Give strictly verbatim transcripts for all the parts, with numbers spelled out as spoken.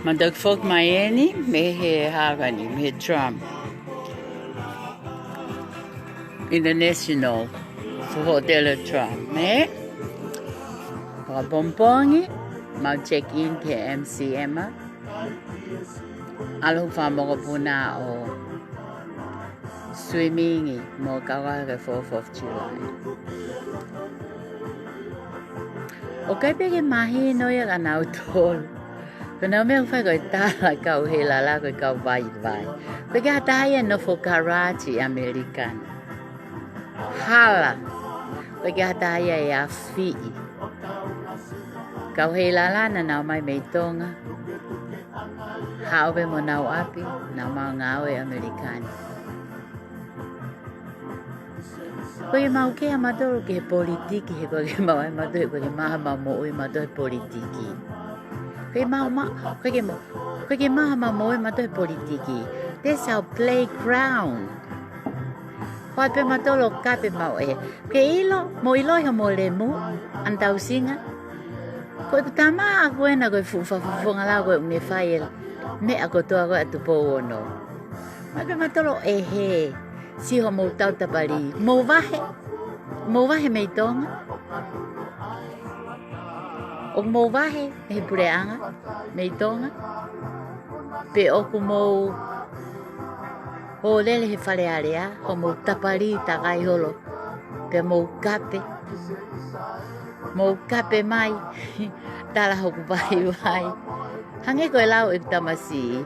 Manatuʻi foki mai eni, mei he hangē ni, mei he Trump International, Hotel Trump, ē? Fakapongipongi, mau check in ki he M C M, ʻalu hoku fanga mokopuna ʻo swimming mo kau ai ki he Fourth of July. ʻOku ʻikai pē ke mahino ia kia nautolu. Ko ʻenau meʻa ʻoku fai ko e tala kau heilala ko e kau vaivai. ʻOku ʻikai ha taha ia ʻe nofo Karachi ʻi ʻAmelika ni. Hala. ʻOku ʻikai ha taha ia ʻe afiʻi. Kau heilala naʻa nau ō mai mei Tonga. Haʻu pē mo ʻenau ʻapi, naʻa mau ngāue ʻi ʻAmelika ni. ʻOku ʻikai ke mau kei ʻamanaki ki he politiki, he ʻoku ʻikai ke mau ʻamanaki, he ʻoku ʻikai ke maʻu ha moʻui ʻamanaki he politiki. ʻOku ʻikai ke mau ma-, ʻoku ʻikai ke ma-, ʻoku ʻikai ke maʻu ha moʻui ʻamanaki he politiki. That's our playground. Ko e pē ʻamanaki ʻoku kape maʻu ē. Ke ʻilo, mou ʻiloʻi hoʻomou lemu, ʻa e tausinga. Ko ʻeku tama ʻaʻaku ena ko e fuʻu fakafofonga lao ko ē ʻoku ne fai e meʻa kotoa ko ē ʻa Tupou Ono. Mai pē ʻamanaki ʻe he, siʻi hoʻomou tau tapali. Mou vahe, mou vahe mei Tonga. ʻOku mou vahe mei he puleʻanga mei Tonga. Pe ʻoku mou ō lele he Fale Alea, hoʻomou tapali takai holo. Pea mou kape. Mou kape mai, tala hoku vaivai. Hangē ko e lau ʻeku tamasiʻi.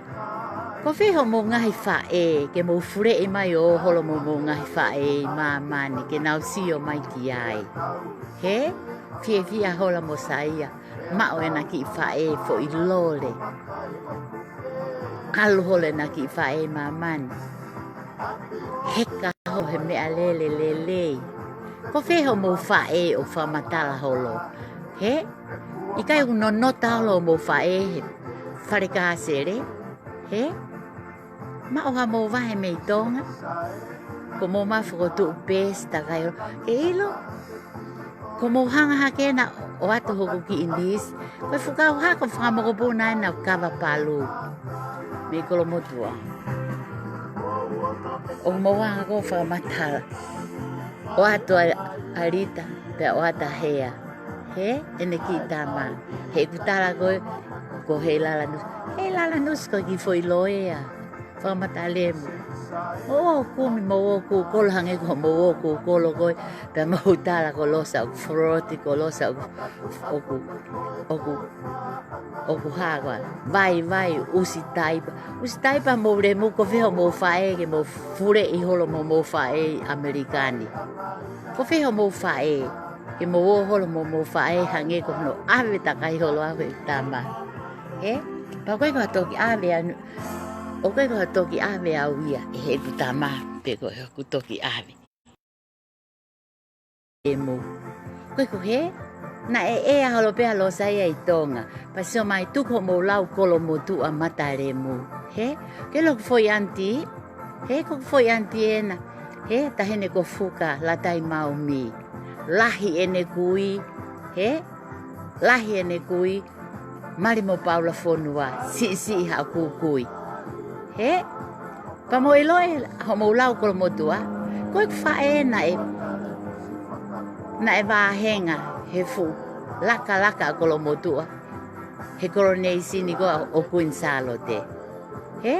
Ko fē hoʻomou ngaahi faʻē, ke mou fuleʻi mai ʻo holo mo hoʻomou ngaahi faʻē ʻi māmani, ke nau sio mai ki ai. Hē? Fiefia holo mo Saia, maʻu ʻena kiʻi faʻē foʻi lole. ʻAlu holo ʻena kiʻi faʻē ʻi māmani. Heka holo he meʻalele lelei. Ko fē hoʻomou faʻē ʻo fakamatala holo. Hē? ʻIkai ʻoku nonota holo hoʻomou faʻē he fale kāsele. Hē? Maʻu haʻamou vahe mei Tonga. Ko hoʻomou maʻu fokotuʻu pēsi takai holo. Ke ʻilo. Ko hoʻomou hanga hake ena ʻo ʻoatu hoku kiʻi lisi. Ko e fuʻu kau hako fakamokopuna ena ʻo Kavapalu. Mei Kolomotuʻa. ʻOku mou hanga ko ē ʻo fakamatala. ʻOatu ʻa, ʻa Lita, pea ʻoatu ʻa Hea. Hē? ʻEne kiʻi tama. He ʻoku tala ko ē, ko Heilala Nusi. Heilala Nusi ko e kiʻi foʻi loea. Fakamatala lemu. Mou ō ʻo kumi, mou ō ʻo kū kolo hangē ko hoʻomou ō ʻo kū kolo ko ē. Pea mou tala ko Losa ʻoku foroti, ko Losa ʻoku, ʻoku, ʻoku, ʻoku hā ko ā. Vaivai, ʻusi taipa. ʻUsi taipa mou lemu, ko fē hoʻomou faʻē ke mou fuleʻi holo mo hoʻomou faʻē ʻi ʻAmelika ni. Ko fē hoʻomou faʻē ke mou ō holo mo hoʻomou faʻē hangē ko hono ʻave takai holo ʻa ʻeku tama. Hē? Pea ʻoku ʻikai ko ha toki ʻave ʻa Nu-, ʻoku ʻikai ko ha toki ʻave au ia ʻe heʻeku tama, pe ko ʻeku toki ʻave. ʻE mou. ʻOku ʻikai ko hē? Naʻe ʻea holo pē ʻa Losa ia ʻi Tonga. Pea sio mai, tuku hoʻomou lau Kolomotuʻa mata lemu. Hē? Ke ʻilo ʻeku foʻi ʻaniti. Hē, ko ʻeku foʻi ʻaniti ena. Hē, taʻahine ko Fuka, Latai Maumi. Lahi ʻene kui. Hē? Lahi ʻene kui. Mali mo Paula Fonua, siʻisiʻi haʻaku kui. Hē? Pea mou ʻiloʻi hoʻomou lau Kolomotuʻa. Ko ʻeku faʻē naʻe, naʻe vāhenga he fuʻu lakalaka ʻa Kolomotuʻa. He koloneisini ko ē ʻo Kuini Sālote. Hē?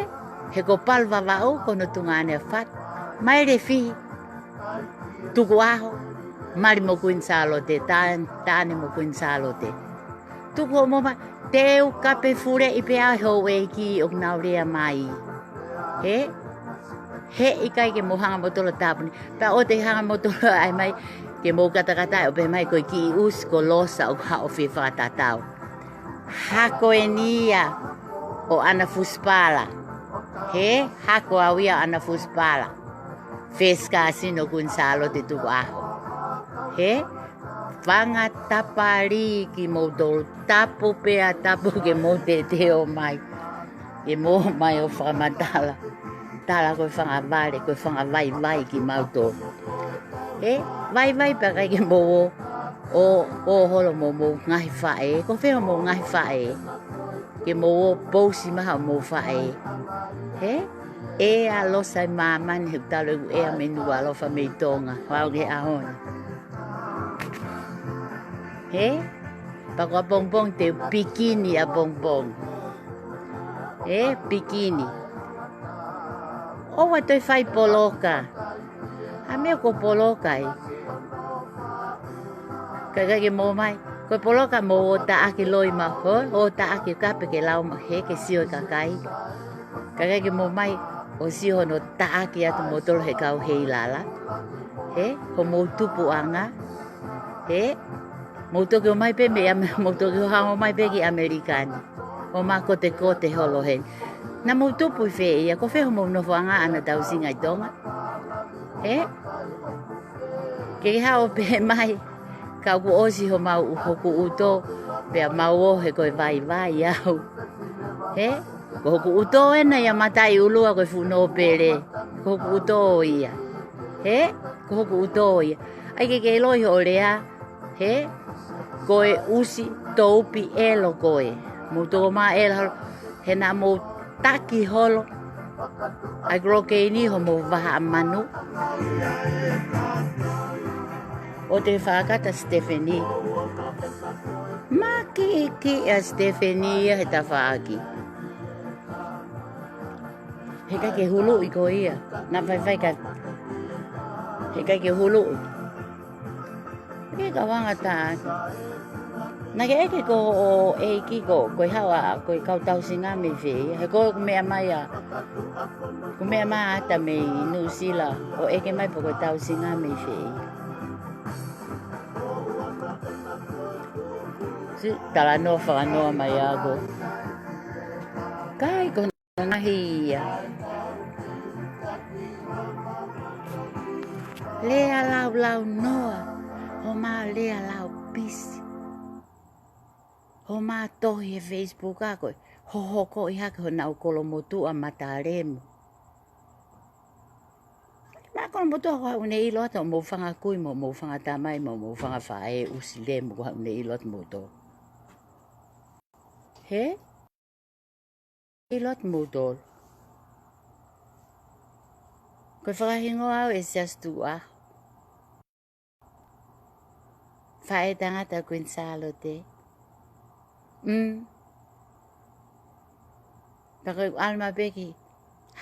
He ko Palu Vavaʻu, ko hono tuongaʻane ʻa Fatu. Maile fihi. Tukuʻaho. Mali mo Kuini Sālote, Taʻane, Taʻane mo Kuini Sālote. Tuku hoʻomou ma-, te u kape fuleʻi pē ʻa e houʻeiki ʻoku nau lea mai. Hē? Hē ʻikai ke mou hanga ʻamanaki ʻo tāpuni. Pea ʻoua te ke hanga ʻamanaki ʻo ʻai mai, ke mou katakata ʻo pehē mai ko e kiʻi ʻusi ko Losa ʻoku haʻu ʻo fie fakatatau. Hako eni ia ʻo ʻAna Fusipala. Hē? Hako au ia ʻo ʻAna Fusipala. First cousin ʻo Kuini Sālote Tukuʻaho. Hē? Fanga tapali kimoutolu, tapu pea tapu ke mou teuteu mai. Ke mou mai ʻo fakamatala. tala ko e fanga vale, ko e fanga vaivai kimautolu. Ē, vaivai pea ʻikai ke mou ō, ō, ō holo mo homou ngaahi faʻē, ko fē hoʻomou ngaahi faʻē? Ke mou ō pousi mai haʻamou faʻē. Ē, ʻEa Losa ʻi māmani he ʻoku talu ʻeku ʻea mei Nukuʻalofa mei Tonga, ʻo aʻu ki he ʻaho ni. Ē, pea ko ʻapongipongi te u pikini ʻapongipongi. Ē, pikini. ʻOua toe fai poloka. ʻA e meʻa ko e poloka ē. Ka ʻikai ke mou ō mai. Ko e poloka mou ō taʻaki loi ma ho, ō taʻaki kape ke lau mai hē ke sio e kakai. Ka ʻikai ke mou ō mai ʻo sio hono taʻaki atu moutolu he kau heilala. Ē, hoʻomou tupuʻanga. Ē, mou toki ō mai pē mei Ame-, mou toki ō hangē ʻo ō mai pē ki ʻAmelika ni. ʻO mā kotekote holo heni. Naʻa mou tupu ʻi fē ia, ko fē hoʻomou nofoʻanga ʻa ʻena tausinga ʻi Tonga? Ē? Ke ke haʻu ʻo pehē mai, ka kuo ʻosi homau, hoku ʻuto, pea mau ō he ko e vaivai au. Ē? Ko hoku ʻuto ʻena ia Mataʻiʻulua ko e fuʻu nōpele. Ko hoku ʻuto ia. Ē? Ko hoku ʻuto ia. ʻAi ke ke ʻiloʻi hoʻo lea. Ē? Ko e ʻusi tōpi ʻelo koe. Mou toki mā ʻelo holo. He naʻa mou taki holo ʻa e kolokeini homou vahaʻa manu. ʻOua te ke fakakata Stephanie. Makiʻikiʻi ʻa Stephanie ia he tafaʻaki. He ʻikai ke huluʻi koe ia. Naʻa faifai ka. He ʻikai ke huluʻi. Ke kau anga taʻaki. Naʻa ke ʻeke ko hoʻo ʻeiki ko, ko e hā ʻa, ko e kau tausinga mei fē ia. He ko ʻeku meʻa mai ʻa, ʻeku meʻa mai ʻa ʻAta mei Nuʻusila, ʻo ʻeke mai pe ko e tausinga mei fē ia. Siʻi talanoa fakanoa mai ʻaʻaku. Kai ko Ngaahi ia. Lea laulaunoa, hoʻomā lea laupisi. Hoʻomā tohi he Facebook ʻa koe, hohoko ʻi hake honau kolomotuʻa matalemu. Mā kolomotuʻa ko haʻu ne ʻilo atu hoʻomou fanga kui mo hoʻomou fanga tamai mo hoʻomou fanga faʻē ʻusi lemu ko haʻu ne ʻilo atu moutolu. Hē? ʻIlo atu moutolu. Ko e fakahingoa au ʻe Siaosi Tuʻa. Faʻētangata Queen Sālote. Mm. Pea ko e ʻalu mai pē ki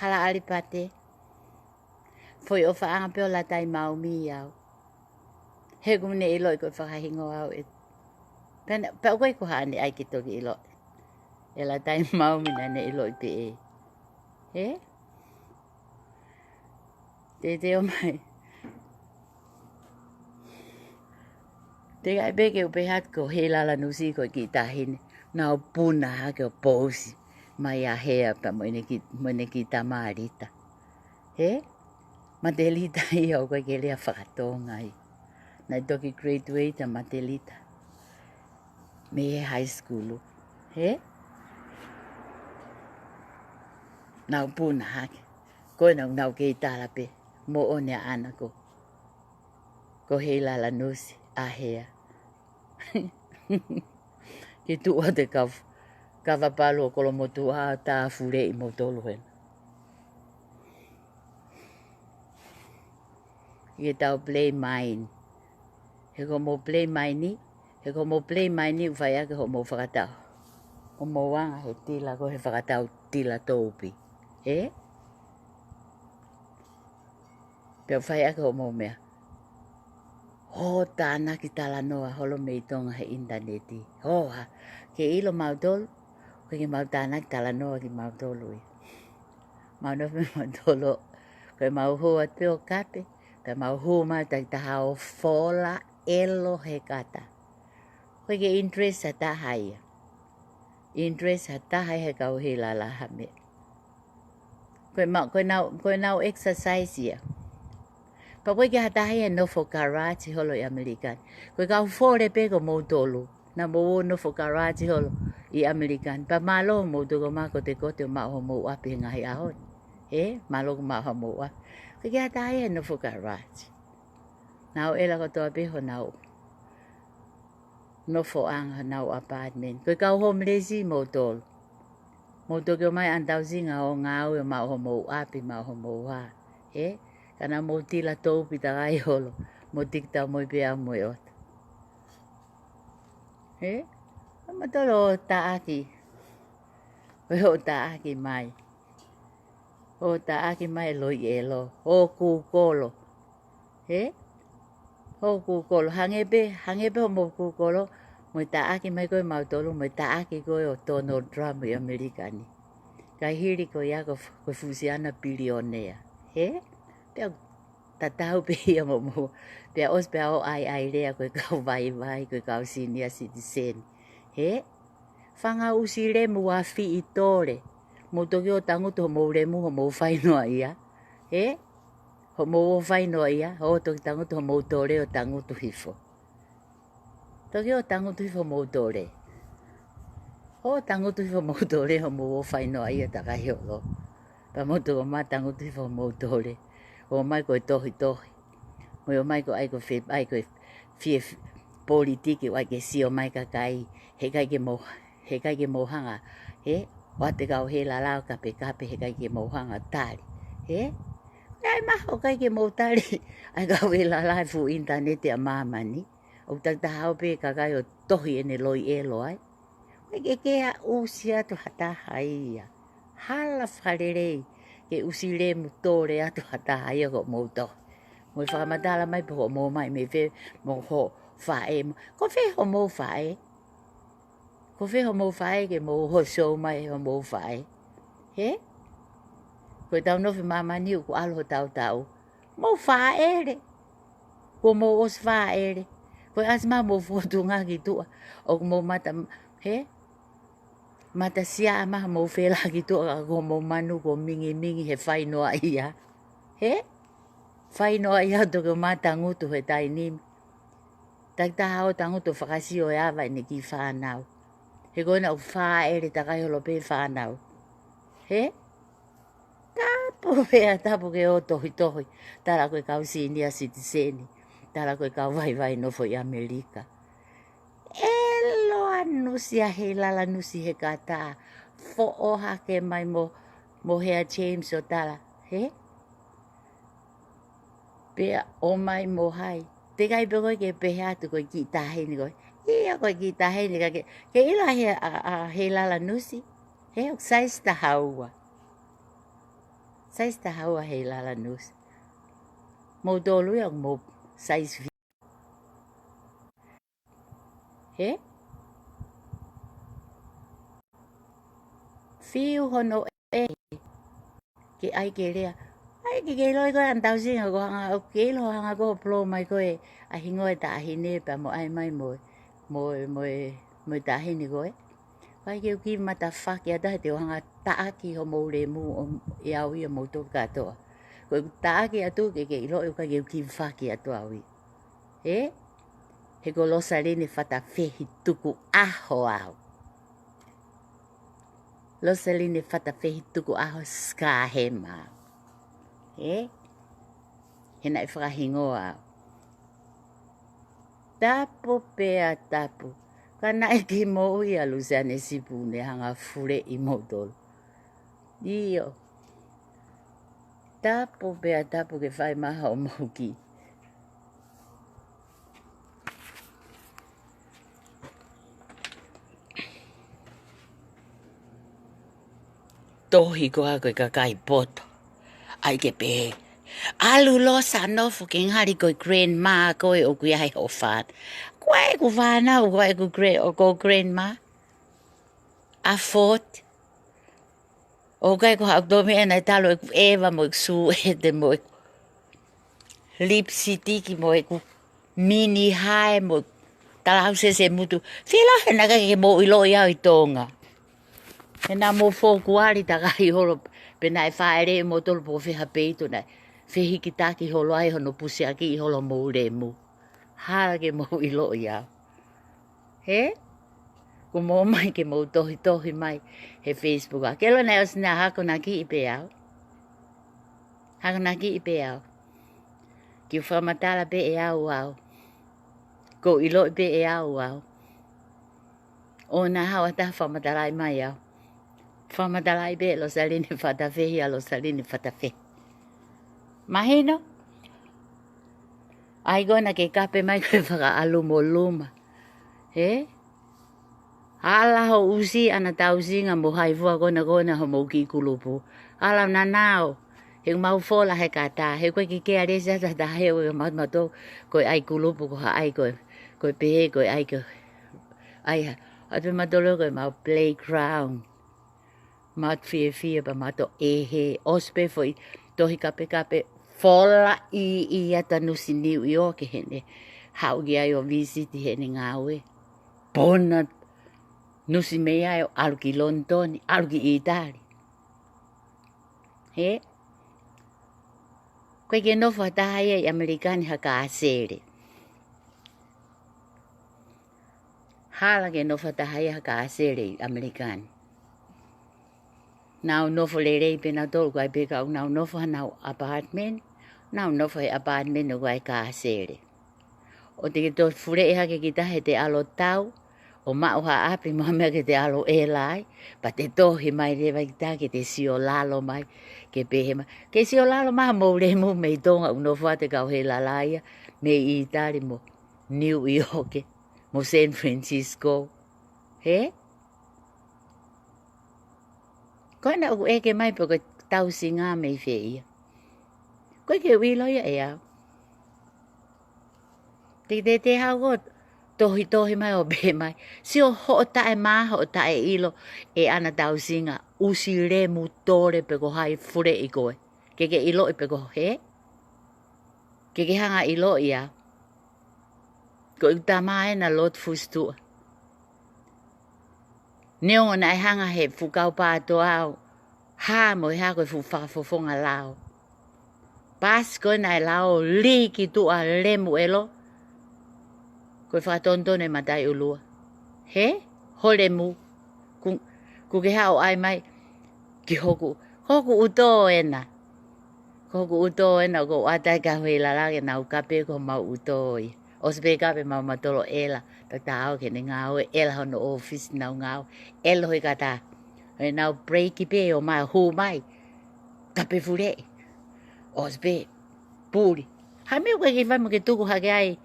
Hala ʻAlipate. Foʻi ʻofaʻanga pē ʻo Latai Maumi au. He ʻoku ne ʻiloʻi ko e fakahingoa au ē. Pea, pea ʻoku ʻikai ko haʻane ʻai ke toki ʻiloʻi. ʻE Latai Maumi naʻa ne ʻiloʻi pē ē. Hē? Te te ō mai. Te kai pē ke u pehē atu ko Heilala Nusi ko e kiʻi taʻahine. Naʻa ku puna hake ʻo pousi mai ʻa Hea pea mo ʻene kiʻi, mo ʻene kiʻi tama Lita. Hē? Matelita ia ʻoku ʻikai ke lea faka-Tonga ia. Naʻe toki graduate ʻa Matelita mei he high school. Hē? Naʻa ku puna hake. Ko ena naʻa ku kei tala pē. Moʻoni ʻaʻana ko, ko Heilala Nusi ʻa Hea. Ke tuʻu atu e kava, kava palu ʻo kolomotuʻa ʻo tāfuleʻi moutolu hena. Ke tau play mai ni. He ko hoʻomou play mai ni, he ko hoʻomou play mai ni ʻoku fai ʻaki hoʻomou fakataha. Hoʻomou anga he tila ko he fakataha tila tōpi. Hē? Pea ʻoku fai ʻaki hoʻomou meʻa. Hoʻo tānaki talanoa holo mei Tonga he ʻinitaneti. Hoʻo hā, ke ʻilo mautolu, ʻoku ʻikai ke mau tānaki talanoa kimautolu ia. Mau nofo pē mautolu. Ko ʻemau hū atu pē ʻo kape, pea mau hū mai takitaha ʻo fola ʻelo he kata. ʻOku ʻikai ke interest ha taha ia. Interest ha taha ia he kau Heilala ha meʻa. Ko ʻemau, ko ʻenau, ko ʻenau exercise ia. Pea ʻoku ʻikai ke ha taha ia nofo garage holo ʻi ʻAmelika ni. Ko e kau fole pē ko moutolu. Naʻa mou ō nofo garage holo ʻi ʻAmelika ni. Pea mālō moutolu ko mā kotekote ʻo maʻu homou ʻapi he ngaahi ʻaho ni. Ē, mālō ʻoku maʻu homou ʻapi. Ko e kiʻi ʻatā ia ʻe nofo garage. Nau ʻela kotoa pē honau nofoʻanga, honau apartment. Ko e kau homeless moutolu. Mou toki ō mai ʻanetausinga ʻo ngāue ʻo maʻu homou ʻapi, maʻu homou hā. Ē? Ka naʻa mou tila tou pita kai holo. Mou tiki tau moi pē au mo e ʻOtua. Ē? Ka mou tolo ʻo taʻaki. ʻO taʻaki mai. ʻO taʻaki mai e loi ʻelo. ʻO kūkolo. Ē? ʻO kūkolo. Hangē pē, hangē pē hoʻomou kūkolo. Mo e taʻaki mai ko ē mautolu, mo e taʻaki ko ē ʻo Donald Trump ʻi ʻAmelika ni. Ka hili ko ia ko, ko e fuʻu siana pilionea. Ē? Pea tatau pē ia mo mou. Pea ʻosi pea ʻo ʻai ʻai lea ko e kau vaivai, ko e kau senior citizen. Ē? Fanga ʻusi lemu ʻa fiʻi tole. Mou toki ō tangutu homou lemu, homou fai noa ia. Ē? Homou ō fai noa ia, ō toki tangutu homou tole ʻo tangutu hifo. Toki ō tangutu hifo homou tole. ʻO tangutu hifo homou tole, homou ō fai noa ia takai holo. Pea mou toki ō mai tangutu hifo homou tole. ʻO mai ko e tohi tohi. Mo e ō mai ko ʻai ko e fe, ʻai ko e fie f, politiki ʻo ʻai ke sio mai kakai. He ʻikai ke mou, he ʻikai ke mou hanga. Ē? ʻOatu e kau hela lao kape kape, he ʻikai ke mou hanga tali. Ē? ʻAi maha ʻoku ʻikai ke mou tali. ʻAi kau hela lao he fuʻu ʻinitaneti ʻa māmani. ʻOku takitaha ʻo pē kakai ʻo tohi ʻene loi ʻelo ai. ʻIkai ke ke ʻusi atu ha taha ia. Hala fakalelei ke ʻusi lemu tole atu ha taha ia ko hoʻomou tohi. Mo e fakamatala mai pē hoʻomou mai mei fē mo hoʻo faʻē mo. Ko fē hoʻomou faʻē? Ko fē hoʻomou faʻē ke mou ō ʻo show mai hoʻomou faʻē? Hē? Ko e tau nofo ʻi māmani ʻoku ʻalu hotau tau. Mou fāʻele. Kuo mou ʻosi fāʻele. Ko e ʻasi mai homou fotunga ki tuʻa. ʻOku mou mata, hē? Mata siaʻa mai homou fela ki tuʻa ka ko homou manu kuo mingimingi he fai noa ia. Hē? Fai noa ia ʻo toki ō mai tangutu he taimi ni. Takitaha ʻo tangutu ʻo fakasio e ava ʻene kiʻi fānau. He ko ena ʻoku fāʻele takai holo pē fānau. Hē? Tapu pea tapu ke ō tohitohi. Tala ko e kau senior citizen. Tala ko e kau vaivai nofo ʻi ʻAmelika. ʻEloa nusi ʻa Heilala Nusi he kata. Foʻou hake mai mo, mo Hea James ʻo tala. Hē? Pea ō mai mo hai. Teʻeki ai pē koe ke pehē atu ko e kiʻi taʻahine koe. ʻIo ko e kiʻi taʻahine ka ke, ke ʻilo ʻa He, ʻa, ʻa Heilala Nusi. Hē, ʻoku size taha ua. Size taha ua Heilala Nusi. Moutolu ia ʻoku mou size fi. Hē? Fiu hono ʻehi. Ke ʻai ke lea. ʻAi ke ke ʻiloʻi ko e ʻanetausinga ko e hanga, ʻoku ke ʻilo hanga ko e polo mai ko e ʻa e hingoa e taʻahine pea mo ʻai mai mo, mo, mo, mo e taʻahine ko ē. ʻIkai ke u kiʻi matafaki atu he te u hanga taʻaki homou lemu ʻo, ʻe au ia moutolu kātoa. Ko e taʻaki atu ke ke ʻiloʻi ʻoku ʻikai ke u kiʻi faki atu au ia. Ē? He ko Losaline Fatafehi Tukuʻaho au. Losaline Fatafehi Tukuʻaho Skahema. Ē? He naʻe fakahingoa au. Tapu pea tapu. Ka naʻe kei moʻui ʻa Luseane Sipune hanga fuleʻi moutolu. ʻIo. Tapu pea tapu ke fai mai hoʻomou kiʻi tohi ko ā ko e kakai poto. ʻAi ke pehē. ʻAlu Losa nofo ke ngali ko e grandma koe ʻoku ʻi ai hoʻo fānau. Ko ʻeku fānau, ko ʻeku gra-, ʻo ko grandma. ʻA Fort. ʻOku ʻikai ko haʻaku tō meʻa naʻe talu ʻeku ʻeva mo ʻeku sūʻete mo ʻeku lipsitiki mo ʻeku mini hae mo e talausese mutu. Fila he naʻe ʻikai ke mou ʻiloʻi au ʻi Tonga. He naʻa mou fōkuali takai holo pe naʻe fāʻele moutolu pe ko fē ha peito naʻe fehikitaki holo ai hono pusiakiʻi holo mou lemu. Hala ke mou ʻiloʻi au. Hē? Kuo mou ō mai ke mou tohitohi mai he Facebook. ʻA ke ʻilo naʻe ʻosi naʻa hako naʻa kiʻi pē au. Hakanaki pē au. Ke u fakamatala pē ʻe au au. Ko u ʻiloʻi pē ʻe au au. ʻOua naʻa haʻu ha taha fakamatalaʻi mai au. Fakamatalaʻi pē ʻe Losaline Fatafe, ʻia Losaline Fatafe. Mahino? ʻAi ko ena ke kape mai ko e fakaʻalu mo Luma. Hē? Ala hoʻo ʻusi ʻana tausinga mo hai fua ko ena ko ena homou kiʻi kulupu. Ala naʻa nau. He mau fola he kata. He ko e kiʻi kea lesi ʻa ta ta he ʻo e mato mato. Ko e ʻai kulupu ko ha ʻai ko e. Ko e pehē ko e ʻai ko e. ʻAi ha. ʻAtu mato lo ko e mau playground. Mato fiefia pea mato ʻehe, ʻosi pē foʻi tohi kapekape, fola ʻi, ʻi ʻata nusi Niu ʻIoke heni. Haʻu ki ai ʻo visiti heni ngāue. Pona nusi mei ai ʻo ʻalu ki Lonitoni, ʻalu ki ʻĪtali. Hē? Ko e ke nofo ha taha ia ʻi ʻAmelika ni ha kāsele. Hala ke nofo ha taha ia ha kāsele ʻi ʻAmelika ni. Nau nofo lelei pē nautolu, ʻikai pē ka ʻoku nau nofo hanau apartment, nau nofo he apartment ʻoku ʻi ai e kāsele. ʻO te ke toe fuleʻi hake kita he te ʻalu ʻo tau, ʻo maʻu ha ʻapi mo ha meʻa ke te ʻalu ʻo ʻela ai, pea te tohi mai leva kita ke te sio lalo mai, ke pehē mai. Ke sio lalo mai homou lemu mei Tonga ʻoku nofo atu e kau Heilala ia, mei ʻĪtali mo Niu ʻIoke, mo San Francisco. Hē? Ko ena ʻoku ʻeke mai pe ko e tausinga mei fē ia. Ko e ke u ʻilo ia ʻe au. Te, te, te haʻu ʻo tohi, tohi mai ʻo pehē mai. Sio hoʻo taʻemā, hoʻo taʻeʻilo ʻe ʻana tausinga, ʻusi lemu tole pe ko hai fuleʻi koe. Ke ke ʻiloʻi pe ko hē. Ke ke hanga ʻiloʻi au. Ko ʻeku tama ena Lord Fusituʻa. Neongo naʻe hanga he fuʻu kau pātoa ʻo hā mo e hā ko e fuʻu fakafofonga lao. Pasi ko ē naʻe lao lī ki tuʻa lemu ʻelo. Ko e fakatonutonu e mataʻi ʻulua. Hē? Ho lemu. Ku, ku ke haʻu ʻai mai ki hoku, hoku ʻuto ena. Ko hoku ʻuto ena ʻoku ou ʻatā e kau Heilala ke nau kape ko homau ʻuto ia. ʻOsi pē kape maʻu mautolu ʻela, tatau ki heʻene ngāue, ʻela hono ʻōfisi nau ngāue, ʻela he kata. ʻE nau break pē ʻo mai hū mai. Kape fuleʻi. ʻOsi pē puli. Ha meʻa ʻoku ʻikai ke fai mo ke tuku hake ai.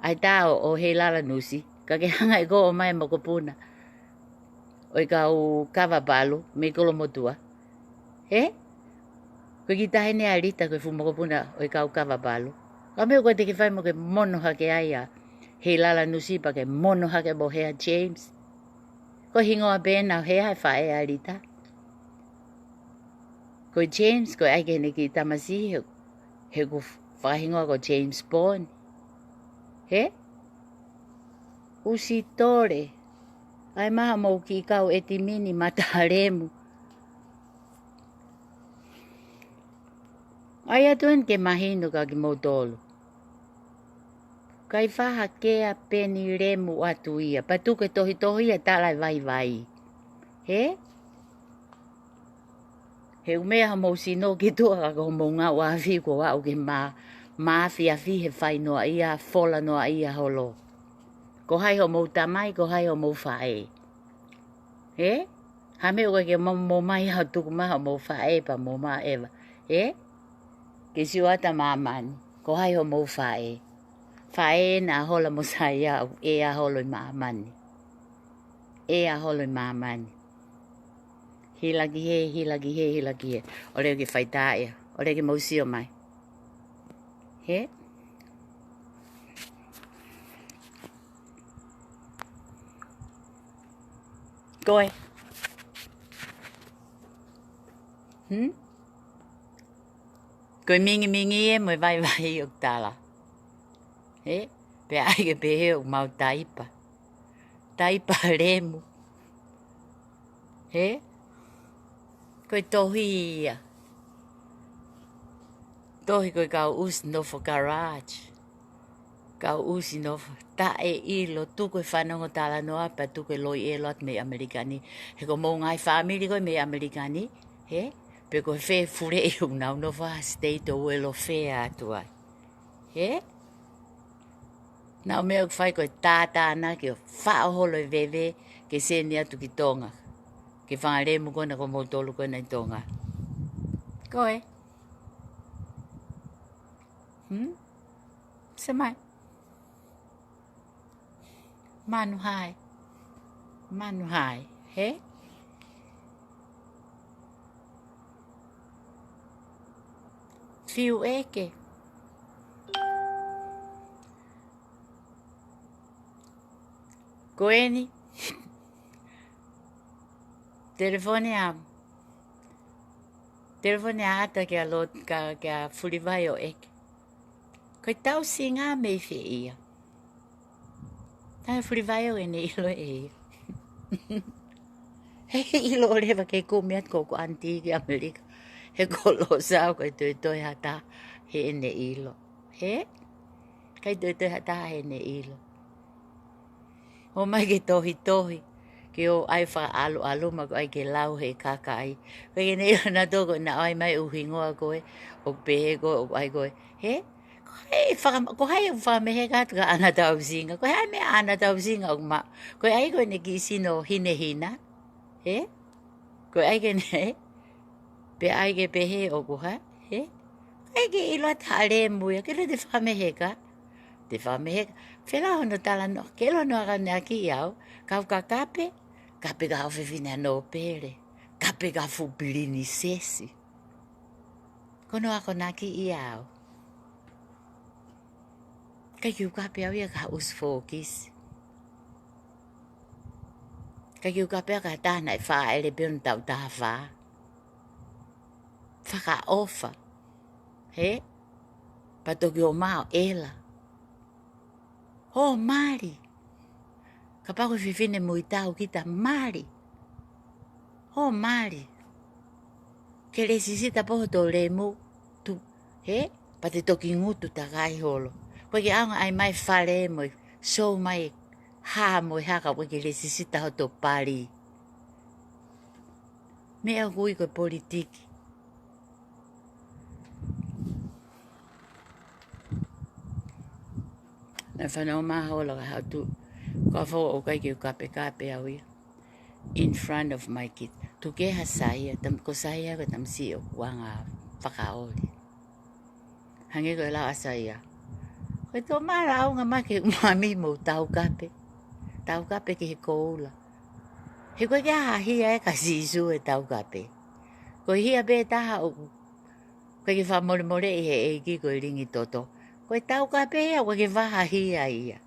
ʻAi tā ʻo, ʻo Heilala Nusi. Ka ke hanga ʻe koe ʻo mai mokopuna ʻo e kau Kavapalu, mei Kolomotuʻa. Hē? Ko e kiʻi taʻahine ʻa Lita ko e fuʻu mokopuna ʻo e kau Kavapalu. Ka meʻa ʻoku ʻikai te ke fai mo ke mono hake ai ʻa Heilala Nusi pea ke mono hake mo Hea James. Ko e hingoa pē ena ʻo Hea he faʻē ʻa Lita. Ko James, ko e ʻai ki heʻene kiʻi tamasiʻi, he, he ʻoku fakahingoa ko James Bond. Hē? ʻUsi tole. ʻAi mai homou kiʻi kau ʻetimini mata lemu. ʻAi atu eni ke mahino kia kimoutolu. ʻIkai fai ha kea peni lemu atu ia. Pea tuku e tohitohi ia tala e vaivai. Hē? He ʻoku meʻa homou sino ki tuʻa ka ko homou ngāue afi ko e aʻu ke mā, māfiafi he fai noaʻia, fola noaʻia holo. Ko hai homou tamai, ko hai homou faʻē. Hē? Ha meʻa ʻoku ʻikai ke mo, mo mai ha tuku mai homou faʻē pea mo mā eva. Hē? Ke sio atu ʻa māmani. Ko hai homou faʻē. Faʻē naʻa hola mo Saia ʻoku ʻea holo ʻi māmani. ʻEa holo ʻi māmani. Hila ki hē, hila ki hē, hila ki hē. ʻOua ke fai tā ia. ʻOua ke mou sio mai. Hē? Ko e. Hmm? Ko e mingimingi ē mo e vaivai ʻoku tala. Hē? Pea ʻai ke pehē ʻoku mau taipa. Taipa lemu. Hē? Ko e tohi ia. Tohi ko e kau ʻusi nofo garage. Kau ʻusi nofo taʻeʻilo, tuku e fanongo talanoa, pea tuku e loi ʻelo atu mei ʻAmelika ni. He ko homou ngaahi fāmili ko ē mei ʻAmelika ni, hē? Pe ko e fē fuleʻi ʻoku nau nofo ai, state ʻo welfare atu ai. Hē? Naʻa ʻo meʻa ʻoku fai ko e tātānaki ʻo faʻo holo e veve ke seni atu ki Tonga. Ke fanga lemu ko ena ko moutolu ko ena ʻi Tonga. Ko ē. Hmm? Semai. Manu hai. Manu hai. Hē? Fiu ʻeke. Ko eni. Telefoni ā. Telefoni ā ʻata kia Lot, ka, kia Fulivai ʻo ʻeke. Ko e tausinga mei fē ia. Naʻe Fulivai ʻoku ʻene ʻilo ʻe ia. He ʻilo leva ke kumi atu ko ʻeku ʻanti ki ʻAmelika. He ko Losau ʻoku ʻikai toe toe ha taha heʻene ʻilo. Hē? ʻIkai toe toe ha taha heʻene ʻilo. ʻOmai ke tohitohi. Ke ʻoua ʻe fakaʻaluʻalu mai ko ʻai ke lau he kakai. Ko ʻene ʻilo naʻa toko naʻe ʻai mai ʻū hingoa ko ē. ʻOku pehē ko ē, ʻoku ʻai ko ē. Hē? Ko hai faka-, ko hai ʻoku fakameheka atu ki haʻana tausinga. Ko hai meʻa haʻana tausinga ʻoku ma-, ko e ʻai ko ē ʻene kiʻi sino hinehina. Hē? Ko e ʻai ke ne, pe ʻai ke pehē ʻoku hā, hē? ʻIkai ke ʻilo atu ha lemu ia, ke lea te fakameheka. Te fakameheka. Fēlau hono talanoa, ke ʻilo hono akonaki ʻia au, kau ka kape, kape ka ʻofefine ʻa Nōpele, kape ka fuʻu pilinisesi. Ko hono akonaki ʻia au. ʻIkai ke u kape au ia ki ha ʻusi fōkisi. ʻIkai ke u kape au ki ha taha naʻe fāʻele pē ʻo ne taʻu taha fā. Fakaʻofa. Hē? Pea toki ō mai ʻo ʻela. Ō mali. Kapau ko e fefine muitau kita mali. Ō mali. Ke lēsisita pē hoto lemu tu, hē? Pea te toki ngutu takai holo. ʻOku ʻikai ke ʻaonga ʻai mai fale mo e sou mai hā mo e hā ka ʻoku ʻikai ke lēsisita hoto pali. Meʻa ʻoku ui ko e politiki. Naʻe fanongo mai holo ka hatu. Ko e fo ʻoku ʻikai ke u kapekape au ia. In front of my kids. Tuku ke ha Saia, tam-, ko Saia ko e tamasiʻi ʻoku anga fakaoli. Hangē ko e lau ʻa Saia. Ko e tō mai lau ngā mai ke mami mo taukape. Taukape ki he koula. He ʻoku ʻikai ke ha hia ʻe ka Sīsū ʻe taukape. Ko e hia pē taha ʻoku ʻikai ke fakamolemoleʻi he ʻEiki ko e lingi toto. Ko e taukape ia, ʻoku ʻikai ke vaha hia ia.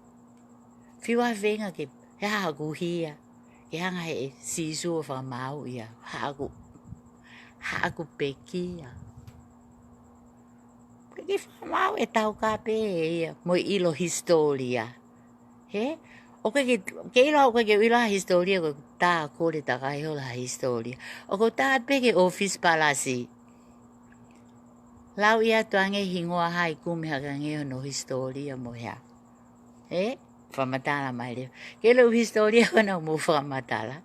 Fiu ʻa e feinga ke, he hā haʻaku hia. Ke hanga he Sīsū ʻo fakamaau ia. Haʻaku, haʻaku pekia. ʻOku ʻikai ke fakamaau ʻe taukape ia. Mo e ʻilo hisitōlia. Hē? ʻOku ʻikai ke, ke ʻilo, ʻoku ʻikai ke ʻilo ha hisitōlia, ko e tā kole takai holo ha hisitōlia. ʻOku tā pē ki he ʻōfisi palasi. Lau ia tuange hingoa hai kumi hake ange hono hisitōlia mo hea. Hē? Fakamatala mai leva. Ke lau hisitōlia ko ena mo fakamatala.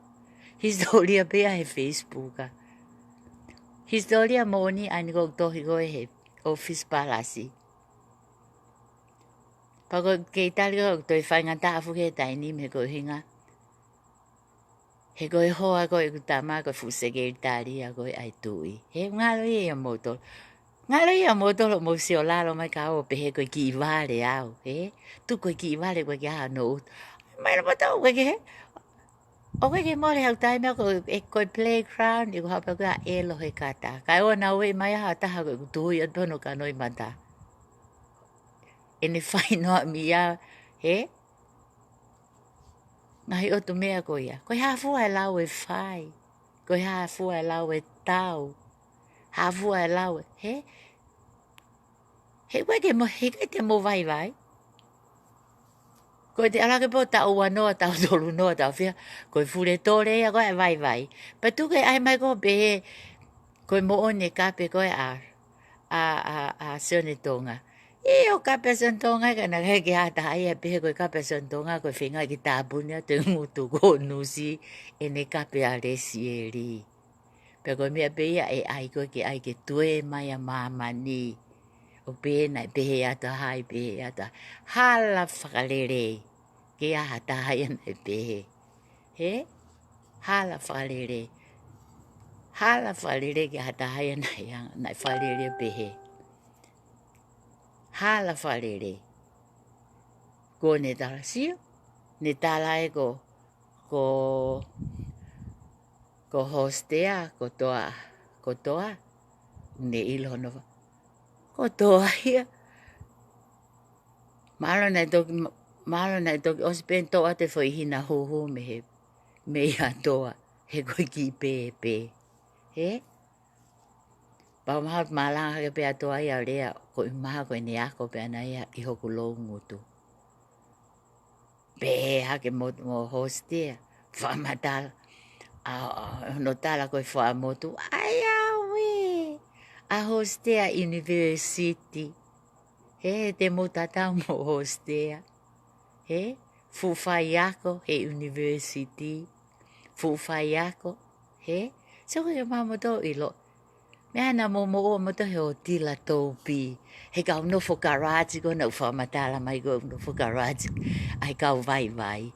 Hisitōlia pē ia he Facebook ā. Hisitōlia moʻoni ʻa eni ʻoku tohi ko ē he ʻōfisi palasi. Pea ko e kei tali ko ē ʻoku toe faingataʻa fuʻu he taimi ni mo e ko e hinga. He ko e hoa ko ē ʻeku tama ko e fuʻu sekelitali ia ko ē ʻa e tuʻi. He ngalo ia ʻia moutolu. Ngalo ia ʻia moutolu mou sio lalo mai ka ʻo pehē ko e kiʻi vale au. Hē? Tuku ko e kiʻi vale ko e kiʻi hano utu. Mai la patau ko e ke he. ʻOku ʻikai ke mole hau taimi ko e, ko e playground, ʻi ko hapa ko e ʻelo he kata. Kae ʻoua naʻa ueʻi mai ha taha ko ʻeku tuhu ia pono ka noi mata. ʻEne fai noa mi ia, hē? Ngaahi ʻotu meʻa ko ia. Ko e hā fua e lau ʻe fai. Ko e hā fua e lau ʻe tau. Hā fua e lau ʻe, hē? He ʻoku ʻikai te mo, he ʻikai te mo vaivai. Ko e te ala ke pō taʻu ua noa, taʻu tolu noa, taʻu fiha. Ko e fule tole ia ko e vaivai. Pea tuku ke ʻai mai ko ē pehē, ko e moʻoni e kape ko ē ʻa, ʻa, ʻa, ʻa Sione Tonga. ʻIo kape ʻa Sione Tonga, ka naʻe ʻikai ke ʻi ai ha taha ia pehē ko e kape ʻa Sione Tonga, ko e feinga ke tāpuni atu e ngutu ko Nusi, ʻene kape ʻa Lesieli. Pea ko e meʻa pē ia ʻe ʻai ko ē ke ʻai ke tuē mai ʻa māmani. ʻO pehē naʻe pehē atu ʻa hai, pehē atu ʻa hala fakalelei. Ke ʻi ai ha taha ia naʻe pehē. Hē? Hala fakalelei. Hala fakalelei ke ʻi ai ha taha ia naʻe ʻi ai, naʻe fakalelei pehē. Hala fakalelei. Ko ʻene tala sio, ne tala ē ko, ko, ko Hostea, ko Toa, ko Toa, ne ʻilo hono fa-, ko Toa ia. Mahalo naʻe toki, mahalo naʻe toki ʻosi pē ʻene toʻo atu e foʻi hina huhu mei he, mei ʻa Toa, he ko e kiʻi pēpē. Hē? Pau mahalo malanga hake pē ʻa Toa ia ʻo lea, ko e maha ko ʻene ako pē ʻana ia ʻi hoku loungutu. Pehē hake mo, mo Hostea, fakamatala. ʻA, ʻa, hono tala ko e fakamotu. ʻAi ʻauē, ʻa Hostea University. Hē, te mou tatau mo Hostea. Hē, fuʻu faiako he university. Fuʻu faiako, hē. So ko ia mamoutolu ʻilo. Meʻa naʻa mou moʻua moutolu he ʻo tila tōpī. He kau nofo kalaati ko ē naʻa ku fakamatala mai ko ē nofo kalaati. ʻAi kau vaivai.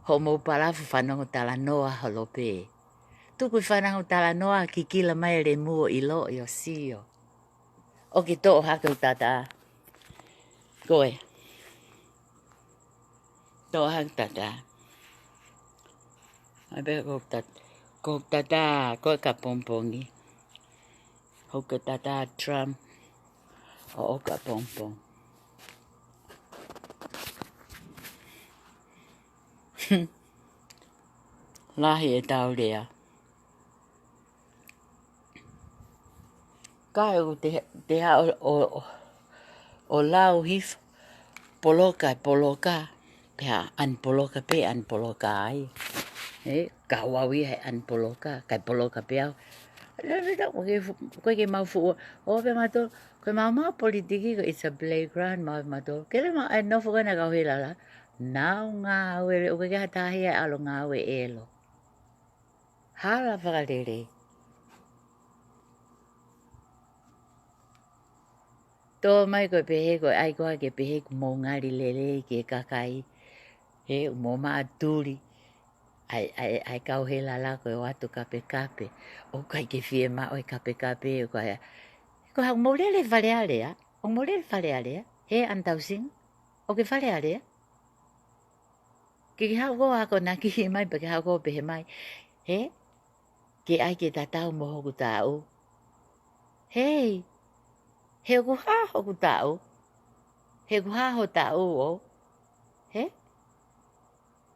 Hoʻomou palafu fanongo talanoa holo pē. Tuku e fanongo talanoa kikila mai e lemu ʻo ʻilo ʻio sio. ʻOku ke toʻo hake hoku tata. Ko e. Toʻo hake tata. ʻAi pē ko hoku tat-, ko hoku tata, ko e ka pongpongi. Hoku tata Trump. ʻO, ʻo ka pongpong. Lahi e tau lea. Ka ʻoku te, te ha ʻo, ʻo, ʻo, ʻo lau hifo, poloka, poloka, pea unpoloka pē, unpoloka ai. Ē, ka ʻoku au ia he unpoloka, kae poloka pē au. Lele ta, ko ke fu-, ko ke mau fuʻu, ʻo pē mautolu, ko e mau mau politiki ko it's a playground, mau mautolu. Ke le mau, ʻai nofo ko ena kau he lala. Nau ngāue, ʻoku ke ha taha ia ʻe ʻalu ngāue ʻelo. Hala fakalelei. Tō mai ko e pehē ko e ʻai ko ā ke pehē kuo mou ngali lelei ki he kakai. He ʻoku mou maʻatuli. ʻAi, ʻai, ʻai kau he lala ko e ʻoatu kapekape. ʻOku ʻikai ke fiemaʻu e kapekape, ʻoku ʻikai. Ko e hā ʻoku mou lele Fale Alea? ʻOku mou lele Fale Alea? He ʻanetausinga? ʻOku ke Fale Alea? Ke ke haʻu koe ʻo akonakiʻi mai, pea ke haʻu koe ʻo pehē mai. Hē? Ke ʻai ke tatau mo hoku taʻu. Hei. He ʻoku hā hoku taʻu. He ʻoku hā ho taʻu ʻo. Hē?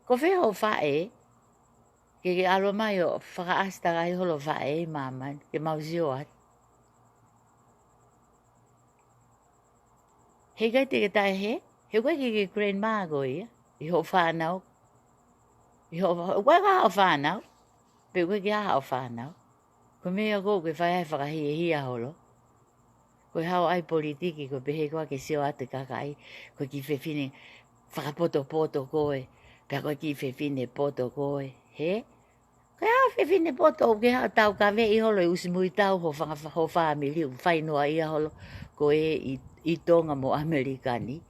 Ko fē hoʻo faʻē? Ke ke ʻalu mai ʻo fakaʻasi takai holo faʻē ʻi māmani. Ke mau sio atu. He ʻikai te ke taʻe hē, he ʻoku ʻikai ke ke grandma koe ia, ʻi hoʻo fānau. ʻI hoʻo, ʻoku ʻikai ke ʻi ai haʻo fānau, pe ʻoku ʻikai ke ʻi ai haʻo fānau. Ko e meʻa ko ē ʻoku ke fai ai fakahiahia holo. Ko e hā hoʻo ʻai politiki, ko e pehē ko ā ke sio atu e kakai, ko e kiʻi fefine fakapotopoto koe, pea ko e kiʻi fefine poto koe, hē? Ko e hā e fefine poto ʻoku ke haʻu ʻo taukaveʻi holo ʻi ʻusi muitau ho fanga-, ho fāmili ʻoku fai noaʻia holo ko ē ʻi, ʻi Tonga mo ʻAmelika ni.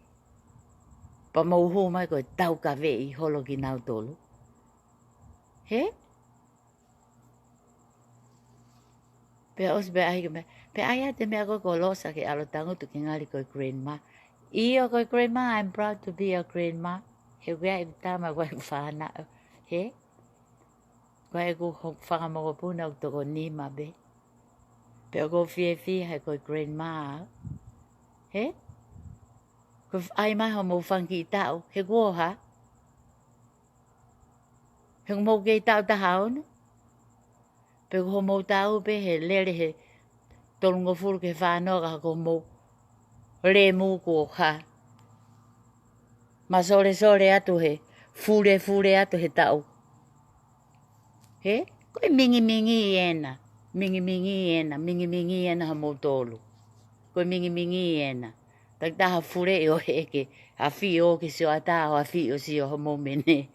Pea mou hū mai ko e taukaveʻi holo kinautolu. Hē? Pea ʻosi pē ʻai ke meʻa, pea ʻai atu e meʻa ko ē ko Losa ke ʻalu ʻo tangutu ke ngali ko e grandma. ʻIo ko e grandma, I'm proud to be a grandma. He ʻoku ʻi ai ʻeku tama, ʻoku ʻi ai ʻeku fānau. Hē? Ko ʻeku ho-, fanga mokopuna ʻoku toko nima pē. Pea ʻoku ou fiefia he ko e grandma. Hē? Ko e f-, ʻai mai hoʻomou fanga kiʻi taʻu, he kuo hā? He ʻoku mou kei taʻu taha ono? Pe ko hoʻomou taʻu pē he lele he tolungofulu ki he fā noa ka ko hoʻomou lemu kuo hā? Masolesole atu he fulefule atu he taʻu. Hē? Ko e mingimingi ena. Mingimingi ena. Mingimingi ena hoʻomoutolu. Ko e mingimingi ena. Takitaha fule ʻi ʻo he ke afi ʻo ke sio ata ʻo afi ʻo sio hoʻomou mene.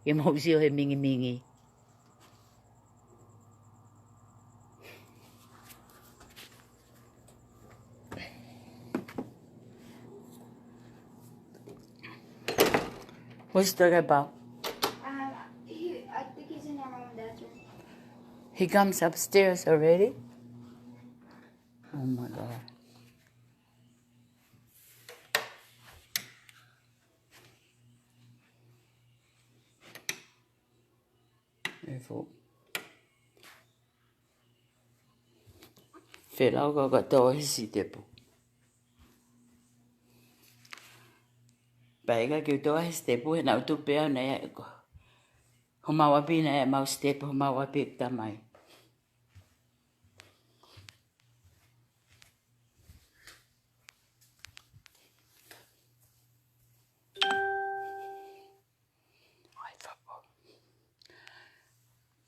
Ke mou sio he mingimingi. What's he talking about? Um, he, I think he's in your mom and dad's room. He comes upstairs already? Oh my God. Efu. Felau ka ka tō he sitepu. Pea ʻikai ke u tō he sitepu, he naʻa ku tuʻu pē au naʻe ʻi ai ko. Homau ʻapi naʻe ʻi ai ʻemau sitepu, homau ʻapi ʻeku tamai. ʻOi, fapo.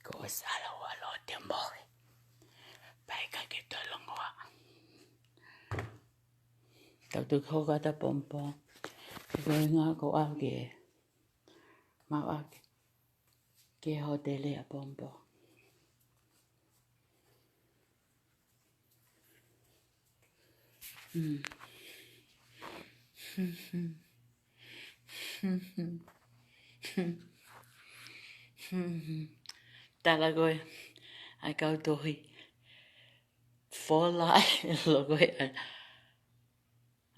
Ko e sala ua lo te mohe. Pea ʻikai ke tolongoa. Tau tuku hoko atu ʻapōmpo. Ko e ngā ko au ke. Mau ake. Ke hōtele ʻapōmpo. Hmm. Tala ko ē, ʻa e kau tohi. Fola ʻa e loko ē, ʻa,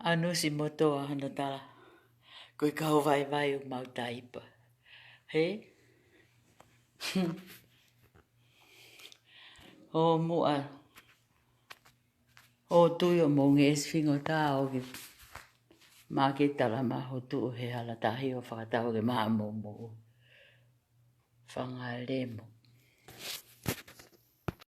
ʻa Nusi Motoa hono tala. Ko e kau vaivai ʻoku mau taipa. He? ʻO muʻa. ʻO tui ʻo mou ngeʻesi fingotā ʻo ke. Mā ke tala mā ho tuʻu he hala tahi ʻo fakatau ke mā mou mou. Fangalemo.